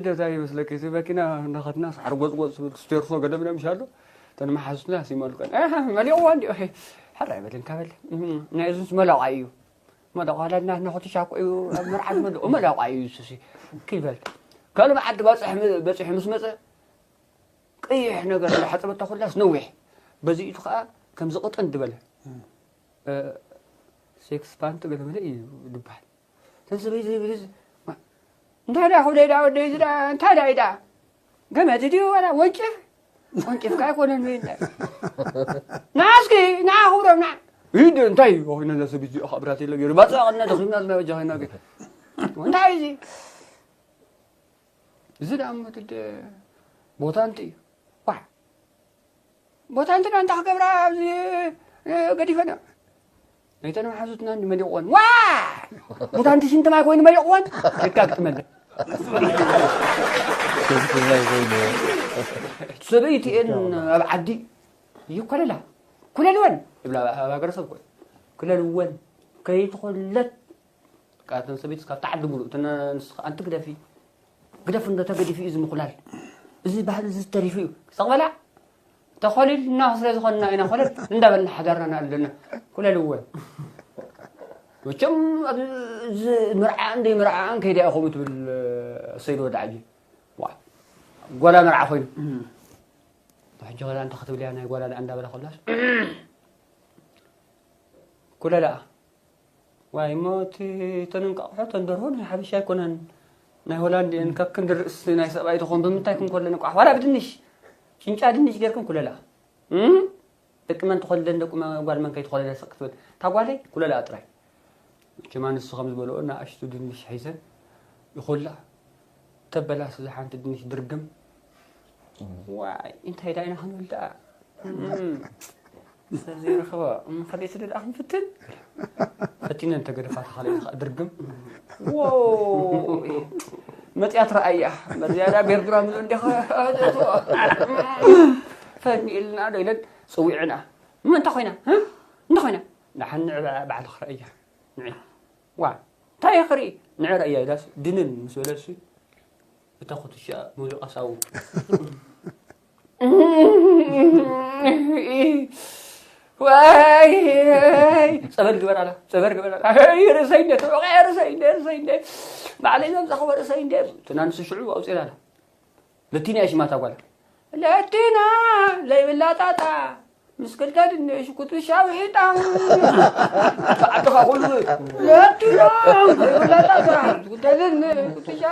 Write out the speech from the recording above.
ደታ ይመስለኪ፣ እቲ መኪና እናኸድና ሳዕሪ ጎጽጎጽ ትብል፣ ስቴርሶ ገደም ምናምን ይሻሉ። እተን መሓዙትና ሲመልቀን፣ "ኣህ፣ መሊቕዋ እንዲዮ፣ ሄ፣ ሕራይ በለን ካበለ። እም፣ ናይ እዙንስ መላቋ እዩ። መላቋ ላልና እናኹትሻ እኮ እዩ፣ ኣብ መርዓ ዝመልኦ መላቋ እዩ እሱሲ." ክይበል። ካልእ መዓልቲ ባጽሕ ም-፣ በጺሑ ምስ መጸ፣ ቀይሕ ነገር እንዳሓጸበታ ኩላስ ነዊሕ። በዚ ኢቱ ከኣ ከምዚ ቅጥን ዝበለ። እ፣ ሴክስ ፓንት ገለመለ እዩ ዝበሃል። ተን ሰበይቲ ዘይብልስ፣ ማ-፣ እንታይ ደኣ ክብለይ ደኣ ወደይ እዚ ደኣ፣ እንታይ ደኣ እዩ ደኣ? ገመድ ድዩ ዋላ ወንጭፍ? ወንጭፍ ከኣ ኣይኮነን ወይ እንታይ? ንዓ እስኪ፣ ንዓ ክብሮም፣ ንዓ። ኢድ እንታይ እዩ? ኦይ፣ ነዛ ሰበይቲ እዚኣ ኸኣ ብራት የለ ገይሩ፣ ባጽዕ ቀና ደኺምና ዝና በጃኺና ገ-፣ እንታይ እዩ እዚ? እዚ ደኣ እሞ ትደ-፣ ቦታ እንት እዩ። ዋ! ቦታ እንትና እንታይ ክገብራ ኣብዚ፣ እ፣ ገዲፈና? ናይተን መሓዙትና እንዲ መሊቕወን። ዋ! ቦታ እንቲ ሽንቲ ማይ ኮይኑ መሊቕወን? ደቃ ግጥመለ። ሰበይቲኤን ኣብ ዓዲ ይኮለላ። ኩለልወን ይብላ ኣብ ሃገረሰብ እኮ። ኩለልወን። ከይትኾለት በቃ፣ እተን ሰበይቲ እስካብ ተዓዲ ሙሉእ፣ እተን ኣንስቲ ከኣ፣ "ኣንቲ ግደፊ፣ ግደፊ፣ እንዶ ተገዲፉ እዩ እዚ ምኹላል። እዚ ባህሊ እዚ ተሪፉ እዩ። ሰቕ በላ፣ ተኾሊልና ስለ ዝኾንና ኢና፣ ኮለል እንዳበልና ሓዳርና ንኣልለና። ኩለልወን። መቸም ኣብዚ፣ እዚ ምርዓኣን ደይ ምርዓኣን ከይዳ እያ ከምኡ ትብል፣ ሰይድ ወዲ ዓጂ። ዋ፣ ጓላ መርዓ ኮይኑ። ሕጂ ኸዳ እንታይ ክትብል እያ፣ ናይ ጓላ ደኣ እንዳበላ ኮላስ፣ ኩለላ። ዋይ፣ እሞ እቲ፣ እተን እንቃቑሖ፣ እተን ደርሆ ናይ ሓበሻ ኣይኮነን፣ ናይ ሆላንድ እየን። ካብ ክንዲ ርእሲ ናይ ሰብኣይ ትኾን፣ ብምንታይ ክንኮለን እንቋቑሖ? ዋላ ብድንሽ፣ ጭንጫ ድንሽ ጌርክን ኩለላ። እም? ደቂ መን ትኾልደን፣ ደቂ መ-፣ ጓል መን ከይትኾለለ ስቕ ክትብል። እታ ጓለይ ኩለላ ጥራይ። መቸም ኣንስቲ ከም ዝበልኦ፣ ንኣሽቱ ድንሽ ሒዘን ይኹላ። ተበላስ እዛ ሓንቲ ድንሽ ድርግም። ዋይ፣ እንታይ ዳ ኢና ክንብል ደኣ? እም፣ ሰብ ዘይረኸቦ፣ እም፣ ከመይ ስለ ደኣ ክንፍትን? ፈቲነን ተገደፋ፣ ተኻለ ኢኻ ድርግም። ዎ፣ መጽያ ትረኣያ። መዝያዳ ቤርድራ ምሉ እንዲኻ፣ ፈኒ ኢልና ዶ ኢለን ጽዊዕና። እሞ እንታይ ኮይና? እ? እንታይ ኮይና? ደሓን ንዕ በ-፣ ባዕልኺ ረኣያ። ንዒ። ዋ፣ እንታይ እየ ክርኢ? ንዒ ረኣያ ኢላስ ድንን ምስ በለሲ፣ እታ ኩትሻ ሙዚቃ ሳው። ዋይ፣ ጸበል ግበር ኣላ፣ ጸበል ግበር ኣላ። ኣይ፣ ርእሰይ እንደ ተወቕዐ፣ ርእሰይ እንደ፣ ርእሰይ እንደ። ባዕለይ ዘምጻኽዎ ርእሰይ እንደ። ትናንስ ሽዑ ኣውጺእና ኣላ። ለቲና እያ ሽማ እታ ጓል። ለቲና ዘይብላ ጣጣ፣ ምስ ክልተ ድንሽ ኩትሻ ውሒጣ። ዓድኻ ኩሉ ለቲና ዘይብላ ጣጣ፣ ምስ ክልተ ድንሽ ኩትሻ